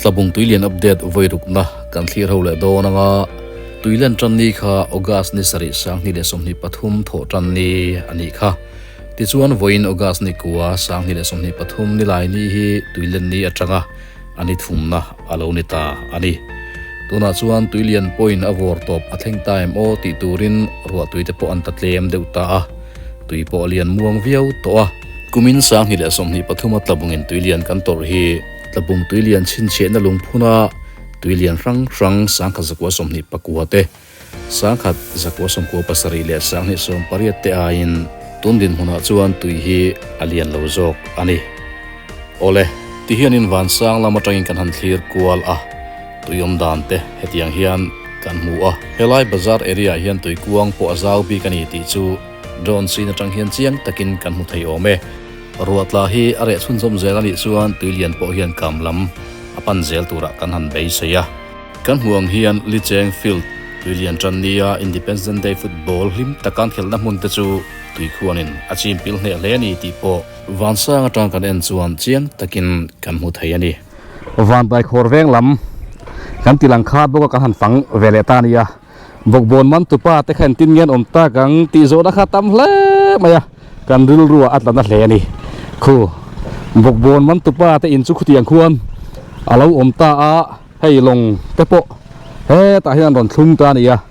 Tlabung tuilian update vawirukna kan thlir ho leh dawn anga tuilen tan ni kha August ni sarih 2023 thawh tan ni a nih kha. Tichuan vawiin August ni kua 2023 ni lai ni hi tuilen ni atanga a ni thumna a lo ni ta a ni. Tunah chuan tuilian pawhin a vawr tawp a thleng ta em aw tih turin ruahtui te pawh an ta tlem deuh ta a, tui pawh a lian muang viau tawh a. Kumin 2023 a tlabungin tuilian kan tawrh hi tlabung tuilian chhinchhiahna lungphuna tuilian hrang hrang 1929 te, 1997 leh 2018 te aiin tun dinhmunah chuan tui hi a lian lo zawk a ni. Awle, ti hianin vansang lam atangin kan han thlir kual a, tui awm dan te hetiang hian kan hmu a. Helai bazar area ah hian tui kuang pawh a zau bik a ni tih chu drone scene atang hian chiang takin kan hmu thei awm e. Ruah tla hi a reh chhunzawm zel a nih chuan tui lian pawh hian kam lam a pan zel turah kan han beisei a. Kan hmuh ang hian Licheng Field, Tuilian tan nia Independence Day football hlim taka an khelhna hmun te chu tuikhuanin a chim pil hneh hle a ni tih pawh vansang atang kan en chuan chiang takin kan hmu thei a ni. Vantai khawr veng lam kan ti lang khat bawk a kan han fang ve leh ta a nia. Bawkbawn man tupa te kha engtin nge an awm tak ang tih zawhna kha tam hle mai a, kan rilru ah a tla na hle a ni. Khu Bawkbawn man tupa te in chu khutiang khuan a lo awm ta a. Hei lawng te pawh hetah hian an rawn thlung ta a ni a,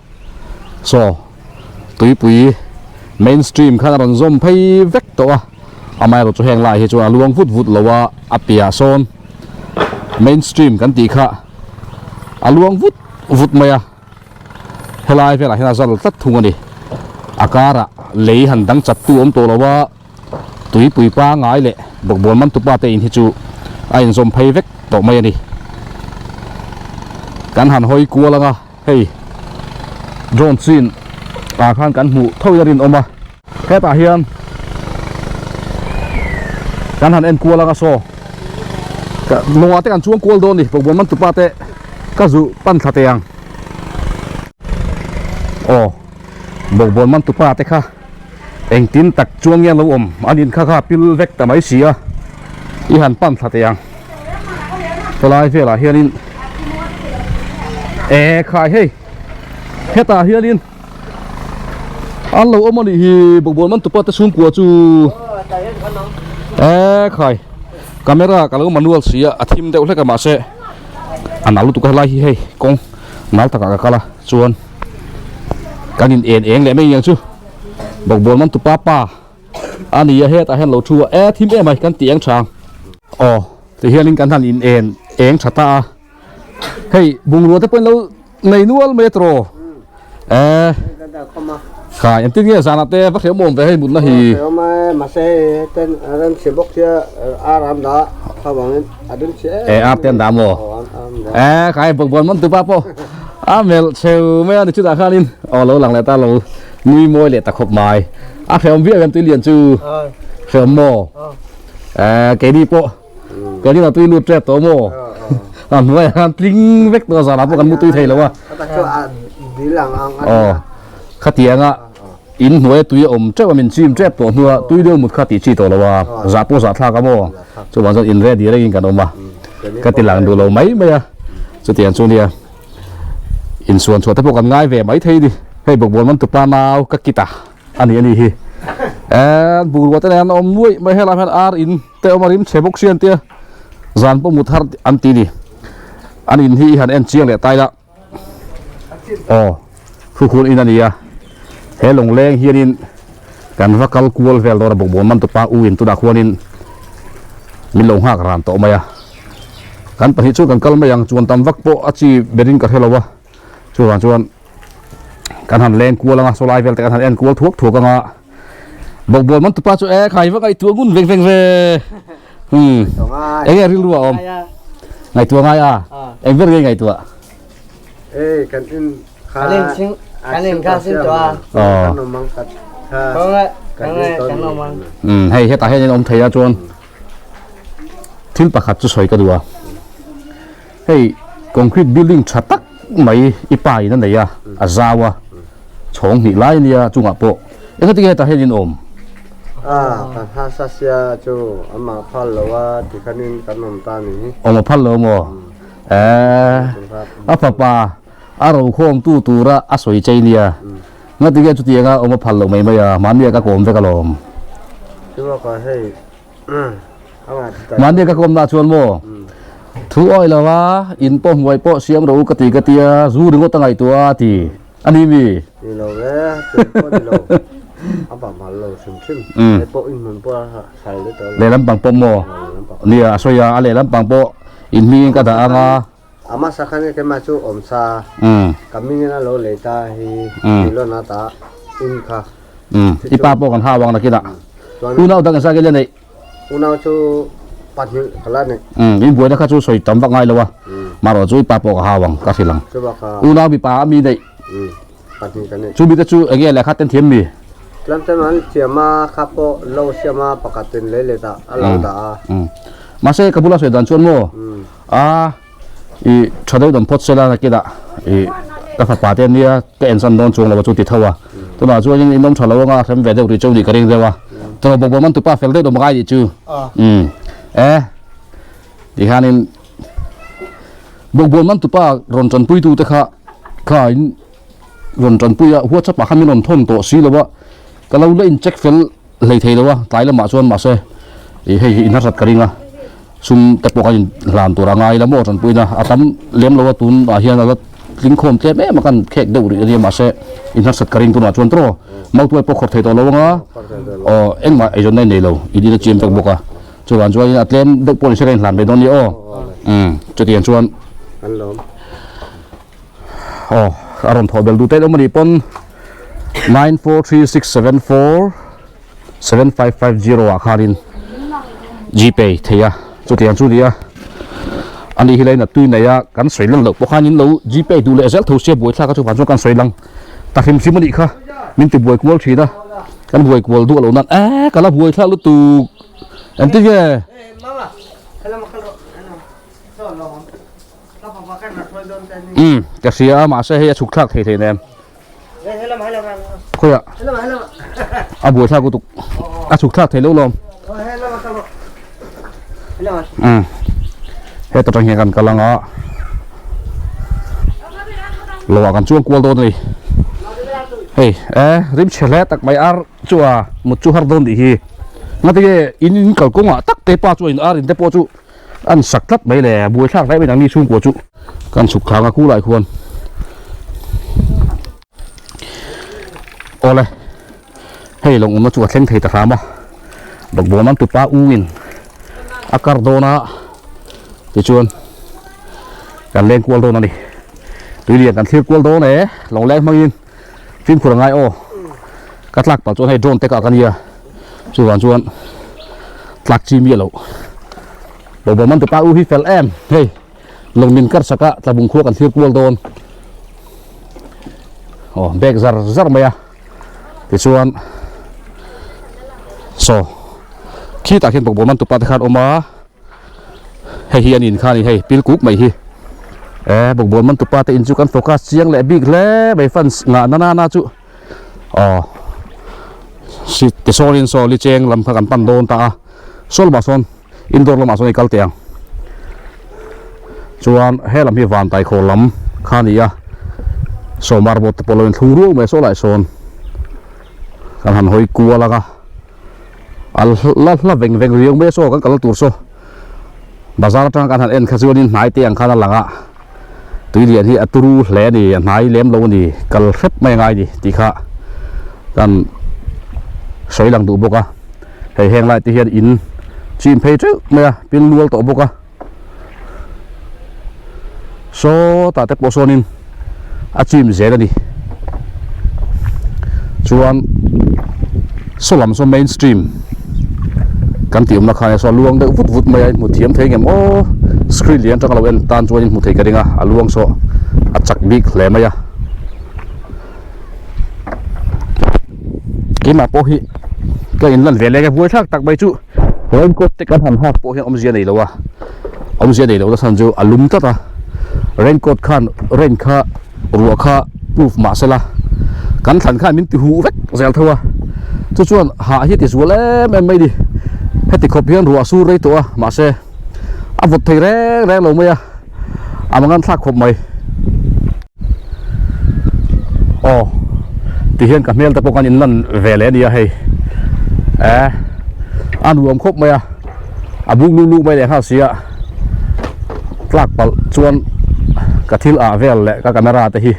saw tuipui main stream khan a rawn zawm phei vek tawh a, amaherawh chu heng lai hi chuan a luang vut vut lo a, a piah sawn main stream kan tih kha a luang vut vut mai a, helai velah hian a zal tlat thung a ni, a karah lei han dang chat tu awm tawh lo a. Tuipui pangai leh bawkbawn man tupa te in hi chu a inzawm phei vek tawh mai a ni. Kan han hawi kual anga hei drone chin ah khan kan hmuh tho in a rinawm a. Hetah hian kan han en kual anga saw lawngah te kan chuang kual dawn a ni bawkbawn man tupa te ka zu pan thla teh ang. Aw bawkbawn man tupa te kha. Engtin tak chuan nge an lo awm? An in kha kha pil vek ta mai si a, i han pan thla teh ang. Helai velah hianin e khai hei hetah hianin an lo awm a nih hi bawkbawn man tupa te chhungkua chu e khai camera ka lo manual si a a thim deuh hlek a mahse a nal lutuk a helai hi hei kawng nal takah ka kal a chuan. Kan in en eng leh mai ang chu bawkbawn man tupa pa a ni a hetah hian lo thu a e thim em ai kan tih eng tha ang aw ti hianin kan han in en eng tha ta a hei bungrua te pawh in lo nei nual mai a tawh e kha engtin nge zanah te va hrehawm awm ve hei mutna hi e ar te an dah maw e kha hei bawkbawn man tupa pawh A melh cheu mai a ni chutah khanin aw lo lang leh ta lo nui mawi leh ta khawp mai a hrehawm viau em tui lian chu hrehawm maw eh keini pawh keini lah tui lut tep tawh maw a hnuaiah khan tling vek tawh a zanah pawh kan mu tui thei lo a aw khatianga in hnuaia tui a awm teuh a min chim tep tawh hnua tui deuh mut kha tih chi tawh lo a zah pawh zah thlak a maw chuvang chuan in ready rengin kan awm a ka ti lang duh lo mai mai a chutiang chu nia. Insuan chhuah te pawh kan ngai ve mai thei ni. Hei bawkbawn man tupa nau ka kit a a ni a ni hi. Eee bungrua te nen an awm nuaih mai helai hian ar in te awm a rim chhe bawk si an tia zan pawh mut har an ti ni. An in hi i han en chiang leh ta ila aw thukhun in a ni a. He lawngleng hianin kan va kal kual vel dawn a bawkbawn man tupa u in tunah khuanin min lo nghak ran tawh mai a. Kan pahnih chu kan kal mai ang chuan tam vak pawh a chi berin ka hre lo a chuvang chuan kan han leng kual anga saw lai vel te kan han en kual thuak thuak anga bawkbawn man tupa chu e khai va ngaihtuah ngun veng veng ve hmm eng nge rilru a awm ngaihtuah ngai a eng ber nge ngaihtuah e kan in kha kan in kha sin to a kan awm ang kha kan kan awm ang hmm hei hetah hian in awm thei a chuan Thil pakhat chu sawi ka duh a, hei concrete building tha tak mai i pa in a nei a, a zau a, chhawng hnih lai a nia chungah pawh engati nge hetah hian in awm? A, kan hasa sia chu amah phal lo a tikhanin kan awm ta ni hi. Awm a phal lo maw? Eh, a fapa a rokhawm tu tura a sawi chei nia. Ngatinge chutianga awm a phal loh mai mai a, mahni ah ka kawm vek alawm. Chubakah hei Mahni ka kawmna chuan maw thu awi lo a, in pawh hmuai pawh siam ro ka ti ka tia, zu ringawt a ngaihtuah a ti a ni mi? Ni lo e, tui pawh ni lo, a va mal lo hrim hrim, hei pawh in hmun pawh a hral leh tawh lo. Lehlam pang pawh maw? Nia a sawi a, a lehlam pang pawh in hmingin ka dah ang a. A hmasa khan keimah chu awm sa, ka hmingin a lo lei ta hi Tilon a ta in kha. I pa pawh kan hau ang nakinah. Unau dang engzah nge la neih? Unau chu pahnih ka la neih. In buaina kha chu sawi tam vak ngai lo a, marawh chu i pa pawh ka hau ang ka hrilh ang. Unau mipa a mi neih? Pahnih ka neih. Chu mite chu enge lehkha ten thiam mi? Tlangte an thiam a, kha pawh lo siam a, pakhatin lei let ah a lo dah a. Mahse ka bula sawi dan chuan maw? A i tha deuh dam phawt sela nakinah i ka fapa te ania ka ensan dawn chuang lo a chu ti tho a tunah chuanin in awm tha lo anga hrem ve deuh rih cheu nih ka ring deuh a tawh bawk bawm an tupa fel deuh dawm ngai nih chu umm e tikhanin bawk bawm an tupa rawn tanpui tu te kha kha in rawn tanpui a whatsapp ah khan min rawn thawn tawh si lo a ka lo la in check fel hlei thei lo a, tlai lamah chuan mahse ih hei hi inharsat ka ring a, sum te pawh kan in hlan tur a ngai la maw tanpuina a tam lem lo a tunah hian a la tling khawm tlem em a kan khek deuh rih a nia mahse inharsat ka ring tunah chuan tawh mautuai pawh khawrh thei tawh lo anga aw engmah eizawnna i nei lo i dil a chiam vek bawk a chuvang chuan a tlem deuh pawh ni se ka inhlan ve dawn nia aw umm chutiang chuan aw a rawn thawh belh duh te awm a nih pawn. 9436747550 ah khanin gpay thei a chutiang chu nia ani hi lain a tui nei a kan sawi lang loh pawh khanin lo gpay duh leh zel tho sia buai thlak a chuvang chuan kan sawi lang ta hrim hrim anih kha min ti buai kual thin a kan buai kual duh loh nan eh ka la buai thlak lutuk engtin nge. Umm ka hria a mahse hei a chhuk thlak thei thei nen khawiah a buai thlak lutuk a chhuk thlak thei lo lawm umm heta tang hian kan kal anga lo ah kan chuang kual dawn a ni hei eh rim chhe hle tak mai ar chu a mut chu har dawn tih hi ngatinge in in kalkawngah tak te pa chuan in ar in te pawh chu. An sak tlat mai le, buai thlak hle mai nangni chhungkua chu. Kan chhuk thlang a kulai khuan. Awle, hei lawng awmna chu a thleng thei ta hram a. Bawkbawm an tupa u in a kar dawn a, tichuan kan leng kual dawn a ni. Tuilian kan thlir kual dawn e, lawng leng hmangin fimkhur a ngai aw. Ka tlak palh chuan hei drone te kah ka nia. Chuvang chuan tlak chi miah loh. Bawbawm an ti pa u hi fel em hei lung min kar sak a tlabung khua kan thlir kual dawn. Aw bag zar zar mai a tichuan saw khitah khian bawkbawm an tupa te khan awm a hei hi an in kha a ni hei pil kuk mai hi e bawkbawm an tupa te in chu kan focus chiang leh bik hle mai fans ngah na na na chu. Aw si ti sawnin saw li cheng lam kha kan pan dawn ta a saw lamah sawn indoor lamah sawn i kal teh ang chuan he lam hi van taikhaw lam kha a ni a saw marble te pawh lo inthlung ruau mai saw lai sawn kan han hawi kual ang a a la hla veng veng riau mai a saw kan kal tur saw bazar atanga kan han en kha chuanin hnai te ang khan a lang a. Tui lian hi a turu hle a ni, a hnai lem lo a ni, kal hrep mai a ngai a ni tih kha kan sawi lang duh bawk a. Hei heng lai te hian in chim phei teuh mai a, pil nual tawh bawk a. Sawtah te pawh sawnin a chim zel a ni. Chuan saw lam saw main stream kan tih awmna khan saw luang deuh vut vut mai a in hmu thiam thei ngem aw screen lian atanga lo en tan chuan in hmu thei ka ring a a luang saw a chak bik hle mai a keimah pawh hi ka in lan ve leh ka buai thlak tak mai chu raincoat te kan han hak pawh hian awmzia nei lo a awmzia nei lo na chhan chu a lum tlat a raincoat khan rain kha ruah kha proof mah sela kan thlan khan min ti huh vek zel tho a chu chuan hah hi a ti zual em em mai ni heti khawp hian ruah a sur rei tawh a mahse a vawt thei reng reng lo mai a. A mangan thlak khawp mai. Aw tihian ka hmel te pawh kan in lan ve leh a nia hei eh a nuam khawp mai a a buk luh luh mai leh nghal sia tlak palh chuan ka thil ah vel leh ka camera te hi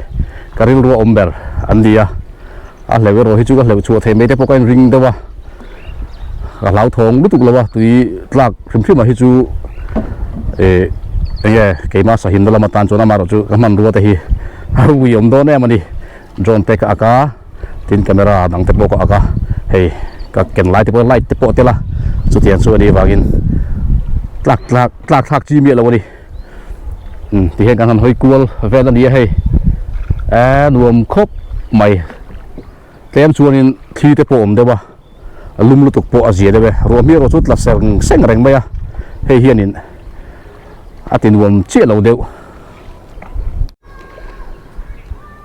ka rilru a awm ber an ni a a hleuh erawh hi chu ka hleuh chhuah thei mai te pawh ka in ring deuh a ka hlauthawng lutuk lo a tui tlak hrim hrim ah hi chu eh enge keimah sahimna lam atan chuan amaherawh chu ka hmanrua te hi a ui awm dawn em a ni drone te ka ak a tin camera dang te pawh ka ak a hei ka ken lai te pawh light te pawh a tel a chutiang chu a nih vangin tlak tlak tlak thlak chi miah lo a ni. Umm ti hian kan han hawi kual vel a ni a hei eee nuam khawp mai tlem chuanin thli te pawh a awm deuh a a lum lutuk pawh a zia deuh e ruah hmiah erawh chu tla seng seng reng mai a hei hianin a ti nuam chiah lo deuh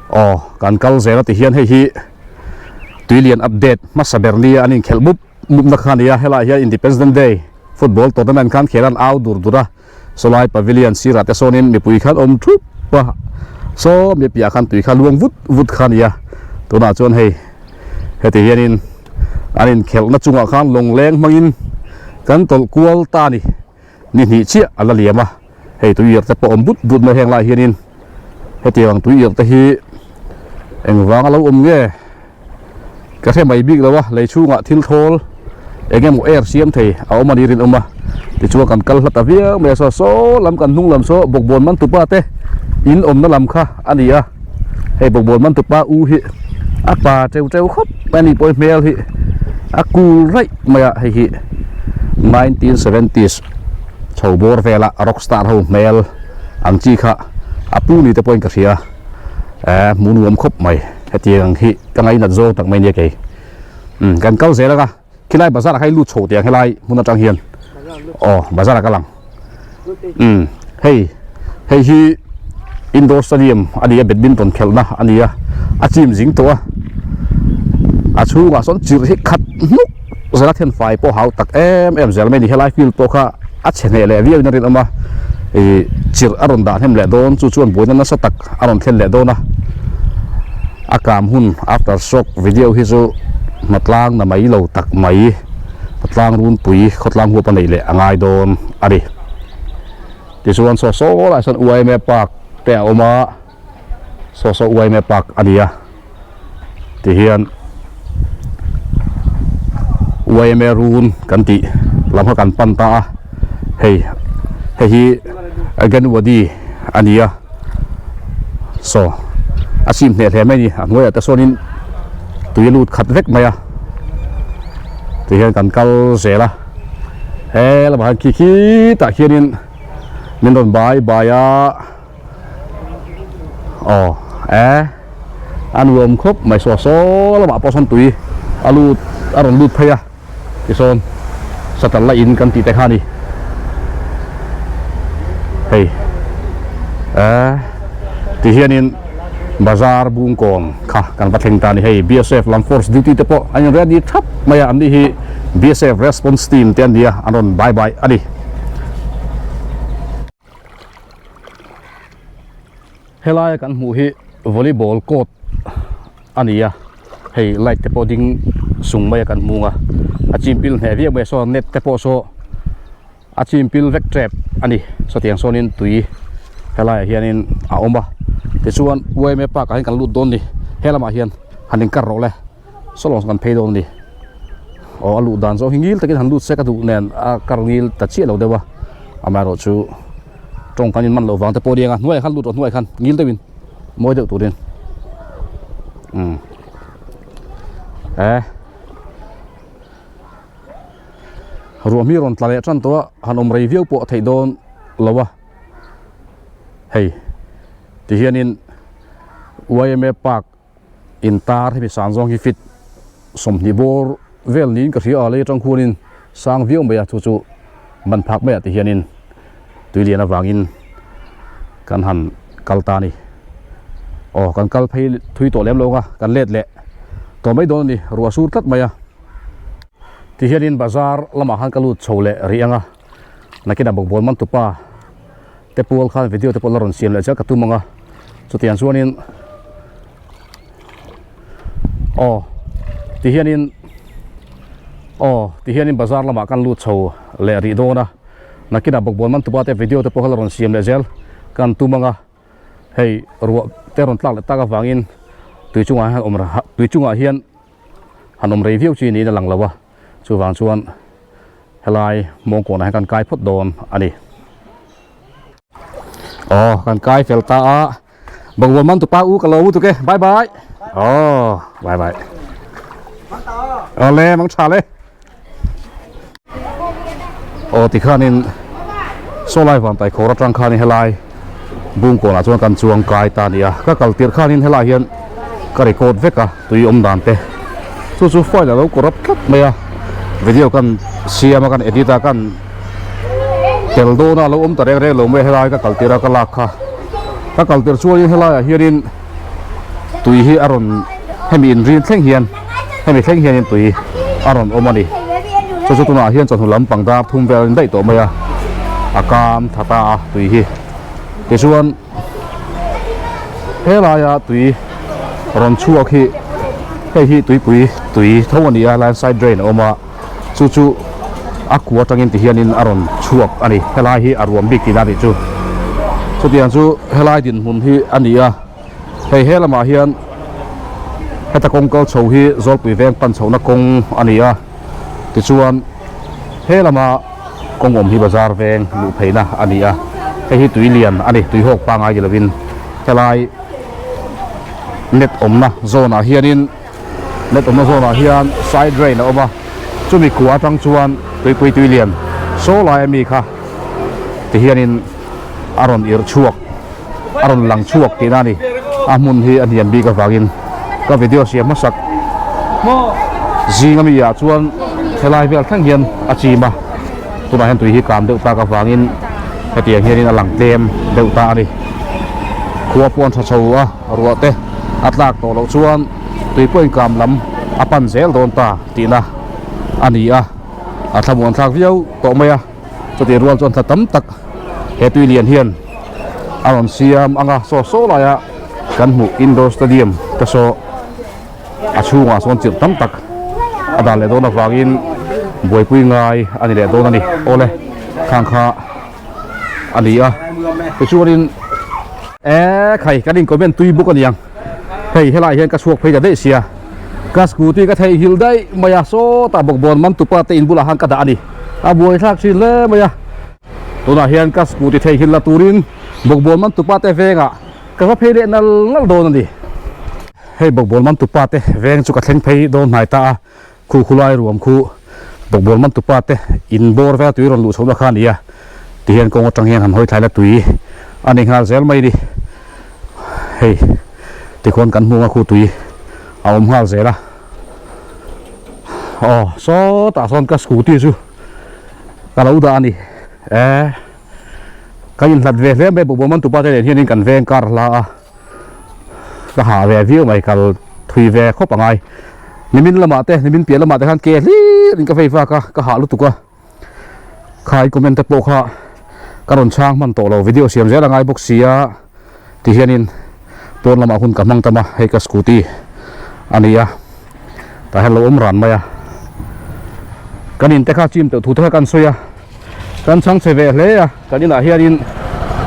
aw kan kal zel a ti hian hei hi tuilian update hmasa ber nia an inkhelh mup mupna kha a ni a helaiah hian Independence Day football tournament khan khel an au dur dur a. Sawlai pavilion sirah te sawnin mipui khan awm thup a, saw mi piah khan tui kha luang vut vut kha a ni a, tunah chuan hei heti hianin an inkhelhna chungah khan lawngleng hmangin kan tawlh kual ta a ni, ni hnih chiah a la liam a, hei tuiirh te pawh awm but but mai heng lai hianin hetiang tuiirh te hi engvang a lo awm nge? Ka hre mai bik lo a, lei chhungah thil thawl eng emaw air siam thei a awm a ni rinawm a, tichuan kan kal hla ta viau mai a, saw saw lam kan hnung lam saw bawkbawn man tupa te in awmna lam kha a ni a, hei bawkbawn man tupa u hi a pa teu teu khawp mai a ni pawh hmel hi a cool raih mai a, hei hi 1970s chho bawr vela rockstar ho hmel ang chi kha a pu ni te pawhin ka hria. Eh hmuh nuam khawp mai hetiang hi ka ngainat zawng tak mai nia kei umm kan kal zel anga khilai bazar ah kha i lut chho teh ang helai hmun atang hian aw bazar ah ka lang umm hei hei hi indoor stadium a ni a badminton khelhna a ni a a chim zing tawh a a chhungah sawn chirh hi khat hnuk zela then fai pawh hau tak em em zel mai a ni helai field pawh kha a chhe hneh leh viau in a rinawm a ih chirh a rawn dah hnem leh dawn chu chuan buaina nasa tak a rawn thlen leh dawn a a kam hun after shock video hi chu hnatlang na mai lo tak mai hnatlang runpui khawtlang huap a neih leh a ngai dawn a ni tichuan saw saw lai sawn yma park te a awm a. Saw saw uaime park a ni a tihian uaime run kan tih lam kha kan pan ta a hei hei hi Aganwadi a ni a saw a chim hneh hle mai a ni a hnuaiah te sawnin tui a lut khat vek mai a tihian kan kal zel a he lamah hian khi khitah khianin min rawn bai bai a. Aw e a nuam khawp mai saw saw lamah pawh sawn tui a lut a rawn lut phei a tisawn satal la in kan tih te kha a ni hei e ti hianin bazar bungkawn kha kan va thleng ta a ni hei BSF lam force duty te pawh an in ready thap mai a an ni hi BSF response team te an ni a an rawn bai bai a ni. Helaia kan hmuh hi volleyball court a ni a hei light te pawh ding sung mai a kan hmung a a chim pil hneh viau mai a saw net te pawh saw a chim pil vek tep a ni sawtiang sawnin tui helaiah hianin a awm a tichuan yma park ah hian kan lut dawn a ni he lamah hian han inkar rawh le. Saw lawng kan phei dawn a ni aw a luh dan zawng hi ngil takin han lut se ka duh nen a kar ngil ta chiah lo deuh a amaherawh chu tawng kan in man loh vang te pawh a ni ang a hnuaiah khan lut rawh hnuaiah khan ngil deuhin mawi deuh turin umm eh ruah hmi rawn tla leh tan tawh a han awm rei viau pawh a theih dawn lo a hei tihianin yma park. Intar hemi sang zawng hi fit 20 bawr vel niin ka hria a lei atang khuanin sang viau mai a chu chu ban phak maiah te hianin tui lian avangin kan han kal ta a ni aw kan kal phei thui tawh lem lo ang a kan let leh tawh mai dawn a ni ruah sur tlat mai a tihianin bazar lamah khan ka lut chho leh rih ang a nakinah bawkbawn man tupa. te pual khan video te pawh la rawn siam leh zel ka tum ang a chutiang chuanin aw ti hianin aw ti hianin bazar lamah kan lut chho leh rih dawn a nakinah bawkbawn man tupa te video te pawh kha la rawn siam leh zel kan tum ang a hei ruah te rawn tlak leh tak avangin tui chungah hian awm tui chungah hian han awm rei viau chi niin a lang lo a chuvang chuan helai mawngkawnah hian kan kai phawt dawn a ni. Aw kan kai fel ta a Bawkbawn man tupa u ka lo u tuk e bye bye aw bye bye awle mang tha le aw tikhanin saw lai van tai khawr atang khanin helai bungkawnah chuan kan chuang kai ta a ni a ka kal tirh khanin helai hian ka record vek a tui awm dan te chu chu file a lo corrupt tlat mai a video kan siam a kan edit a kan tel dawn a lo awm ta reng reng lo mai a helai ka kal tirh a ka lak kha ka kal tirh chuanin helaiah hianin tui hi a rawn hemi inrin thleng hian hemi thleng hianin tui a rawn awm a ni chu chu tunah hian chawhnu lampang dar thum vel a ni daih tawh mai a a kam tha ta a tui hi tichuan helaia tui rawn chhuak hi hei hi tuipui tui tho a ni a landside drain a awm a chu chu a kua atangin ti hianin a rawn chhuak a ni helai hi a ruam bik tihna a nih chu chutiang chu helai dinhmun hi a ni a hei he lamah hian heta kawng kal chho hi zawlpui veng pan chhohna kawng a ni a tichuan he lama kawng awm hi bazar veng luh pheihna a ni a hei hi tui lian a ni tui hawk pangai ni lovin helai net awmna zawn ah hianin net awmna zawnah hian side drain a awm a chumi kua atang chuan tuipui tui lian saw lai ami kha ti hianin a rawn irh chhuak a rawn lang chhuak tihna a ni a hmun hi a hniam bik avangin ka video siam hmasak zing ami ah chuan helai vel thleng hian a chim a tunah hian tui hi kam deuh tak avangin hetiang hianin a lang tlem deuh ta a ni khua pawh an tha chho a. Ruah te a tlak tawh loh chuan tui pawh inkam lam a pan zel dawn ta tihna a ni a, a thlamuan thlak viau tawh mai a, chutih rual chuan thla tam tak he tui lian hian a rawn siam ang a, saw saw laia kan hmuh indoor stadium te saw a chhungah sawn chirh tam tak a dan leh dawn avangin buaipui ngai a ni leh dawn a ni awle khang kha. a ni a tichuanin eee khai kan in comment tui bawk a niang hei helai hian ka chhuak phei ta daih sia ka scooty ka theihnghilh daih mai a sawtah bawkbawn man tupa te in bulah khan ka dah a ni a buai thlak thin hle mai a tunah hian ka scooty theihnghilh la turin bawkbawn man tupa te vengah ka va phei leh nal nal dawn a ni hei bawkbawn man tupa te veng chu ka thleng phei dawn hnai ta a. Khu khulai ruam khu bawkbawl man tupa te in bawr vel tui rawn luh chhohna kha a ni a, tihian kawng atang hian han hawi thlai la tui a ni nghal zel mai a ni. Hei tikhuan kan hmung a khu tui a awm nghal zel a, aw sawtah sawn ka scooty chu ka lo dah a ni e, ka inhlat ve hle mai bawkbawl man tupa te nen hianin kan veng kar hla a. Ka hah ve viau mai kal thui ve khawp angai nimin lamah te nimin piah lamah te khan ke hlir in ka vei vak a ka hah lutuk a khai comment te pawh kha ka rawn chhang hman tawh lo video siam zel angai bawk sia ti hianin pawn lamah hun ka hmang tam a hei ka scooty a ni a tah hian lo awm ran mai a kan in te kha chim teuh thu te kha kan sawi a kan chhang chhe ve hle a kan inah hianin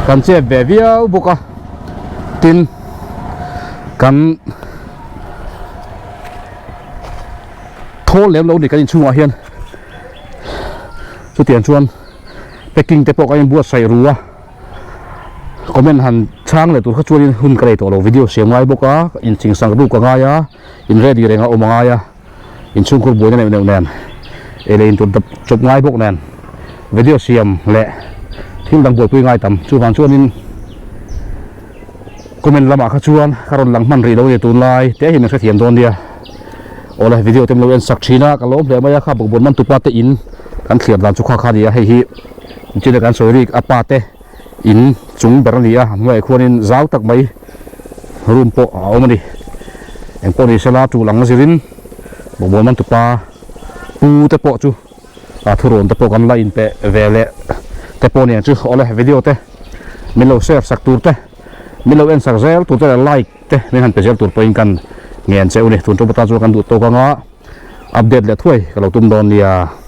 kan chep ve viau bawk a tin kan thawl lem lo ni kan inchhungah hian chutiang chuan packing te pawh kan inbuatsaih ru a comment han chhang leh tur kha chuanin hun ka nei tawh lo video siam ngai bawk a inchingsak ruk a ngai a in ready reng a awm a ngai a. Inchhungkhur buaina neuh neuh nen ei leh intur dap chawp ngai bawk nen video siam leh thil dang buaipui ngai tam chuvang chuanin comment lamah kha chuan ka rawn lang hman rih lo a ni tunlai te hi min hrethiam dawn nia awle video te min lo en sak thin a ka lawm hle mai a kha bawkbawn man tupa te in kan thliar dan chu kha kha a ni a hei hi china kan sawi rik a pa te in chung ber a ni a a hnuaiah khuanin zau tak mai room pawh a awm a ni engpawh ni sela tul ang zirin bawkbawn man tupa pu te pawh chu a thurawn te pawh kan la inpe ve leh te pawh nen chu awle video te. Min lo share sak tur te, min lo en sak zel tur te leh like te min han pe zel tur pawhin kan ngen che u ni. Tun ṭawp atan chuan kan duh tawk anga update leh thuai ka lo tum dawn nia.